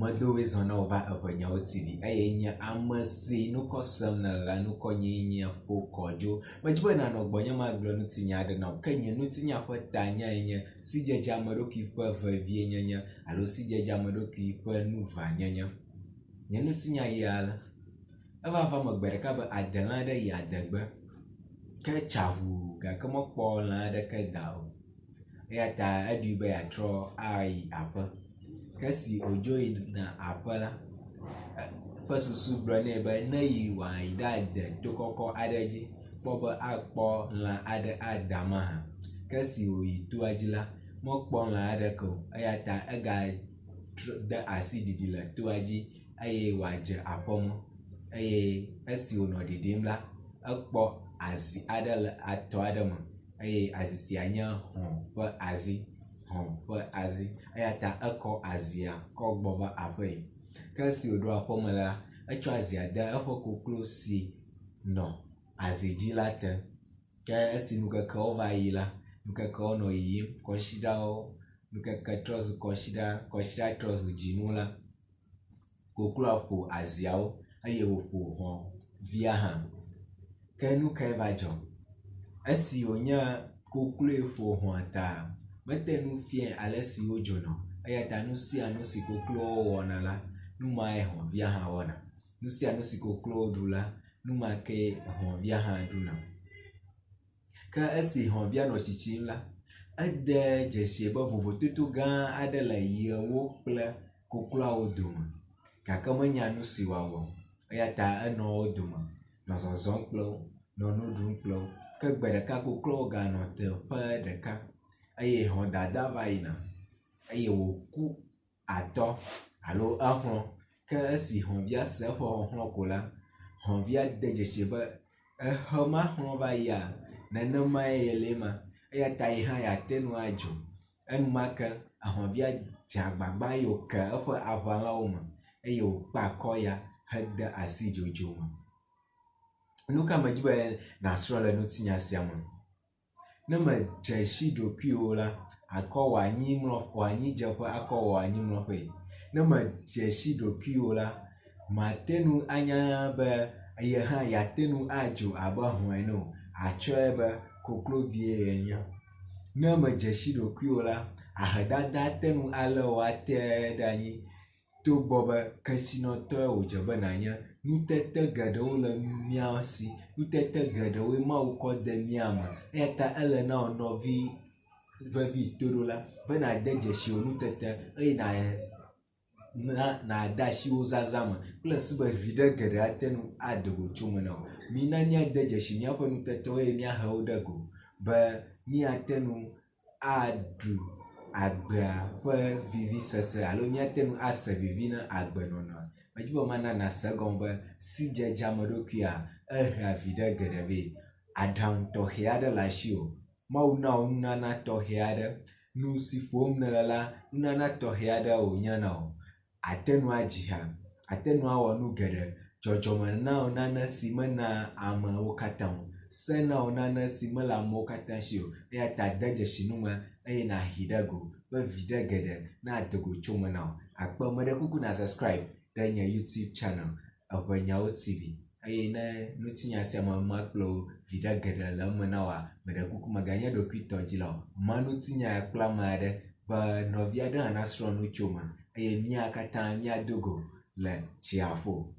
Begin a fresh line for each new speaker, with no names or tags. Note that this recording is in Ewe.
Medo wòezɔ na wò va Eʋenyawo TV eye nye ame si ŋkɔ sem nèle la ŋkɔ nyee nye Fokɔdzo. Medi be nànɔ gbɔnye magblɔ ŋutinya aɖe na wò. Ke nye ŋutinya ƒe tanyae nye sidzedze ameɖokui ƒe vevienyenye alo sidzedze ameɖokui ƒe nuvanyenye. Nye ŋutinya yi ale. Eva va eme gbe ɖeka be adelã aɖe yi adegbe ke etsa ŋuu gake mekpɔ lã aɖeke da o. Eya ta eɖoe be yeatrɔ ayi aƒe. Ke esi wòdzo yina aƒe la, eƒe susu gblɔ nɛ be neyi wòayi ɖade to kɔkɔ aɖe dzi kpɔ be akpɔ lã aɖe ada mahã. Ke esi wòyi toa dzi la, mekpɔ lã aɖeke o eya ta egatrɔ de asi ɖiɖi le toa dzi eye wòadze aƒemɔ eye esi wònɔ ɖiɖim la, ekpɔ azi aɖe le atɔ aɖe me eye azi sia nye hɔ̃ ƒe azi, hɔ̃ ƒe azi eya ta ekɔ azia kɔ gbɔ va aƒee. Ke esi wòɖo aƒeme la, etsɔ azia de eƒe koklo si nɔ azi dzi la te. Ke esi ŋkekewo va yi la, ŋkekewo nɔ yiyim, kɔsiɖawo, ŋkeke trɔ zu kɔsiɖa, kɔsiɖa trɔ zu dzinu la, kokloa ƒo aziawo eye wòƒo hɔ̃ via hã. Ke nu kae va dzɔ? Esi wònye kokloe ƒo hɔ̃a ta, mete ŋu fiae ale si wodzona o eya ta nu sia nu si koklowo wɔna la, nu mae hɔ̃via hã wɔna. Nu sia nu si koklowo ɖu la, nu ma kee hɔ̃via hã ɖuna. Ke esi hɔ̃via nɔ tsitsim la, ede dzesi be vovototo gã aɖe le yewo kple kokloawo dome gake menya nu si wòawɔ o eya ta enɔ wo dome nɔ zɔzɔm kple wo, nɔ nu ɖum kple wo. Ke gbe ɖeka kokloawo ganɔ teƒe ɖeka eye hɔ̃dada va yina eye wòku atɔ alo exlɔ̃. Ke esi hɔ̃via se eƒe xɔxlɔ̃ ko la, hɔ̃via de dzesi be exe ma xlɔ̃ va yia, nenemae yele ema eya ta ye hã yeate ŋu adzo. Enumake ehɔ̃via dze agbagba eye wòke eƒe aʋalawo me eye wòkpe akɔ ya hede asi dzodzo me. Nu ka medi be nàsrɔ̃ le ŋutinya sia me? Ne mèdze si ɖokuiwò o la, àkɔ wò anyimlɔƒe, wò anyidzeƒe akɔ wò anyimlɔƒee. Ne mèdze si ɖokuiwò o la, màte ŋu anya be ye hã yeate ŋu adzo abe hɔ̃ ene o. Àtsɔe be koklovie yenye. Ne mèdze si ɖokuiwò o la, ahedada ate ŋu alé wò ate ɖe anyi togbɔ be kesinɔtɔe wòdze be nànye. Nutete geɖewo le mía si. Nutete geɖewoe Mawu kɔ de mía me eya ta ele na wò nɔvi vevi toɖola be nàde dzesi wò nutete eye na na nàde asi wo zazã me kple susu be viɖe geɖe ate ŋu ado go tso eme na wò. Mina míade dzesi míaƒe nutetewo eye míahe wo ɖe go be míate ŋu aɖu agbea ƒe vivisese alo míate ŋu ase vivi na agbenɔnɔ. Medi be mana nàse egɔme be sidzedze ame ɖokuia, ehea viɖe geɖe vɛ. Aɖaŋu tɔxɛ aɖe le asiwò. Mawu na wò nunana tɔxɛ aɖe. Nu si ƒom nèle la, nunana tɔxɛ aɖe wònye na wò. Àte ŋu adzi ha, àte ŋu awɔ nu geɖe. Dzɔdzɔme na wò nane si mena amewo katã o. Se na wò nane si mele amewo katã si o. Eya ta de dzesi nu ma eye nàhee ɖe go be viɖe geɖe nado go tso eme na wò. Akpe meɖe kuku na subscribe ɖe nye YouTube channel Eʋenyawo TV eye ne ŋutinya sia me ma kple wò viɖe geɖe le eme na wòa, meɖe kuku mèganye ɖokuitɔdzila o. Ma ŋutinya ya kple ame aɖe be nɔvi aɖe hã nasrɔ̃ nu tso eme eye mía katã míado go le dziaƒo.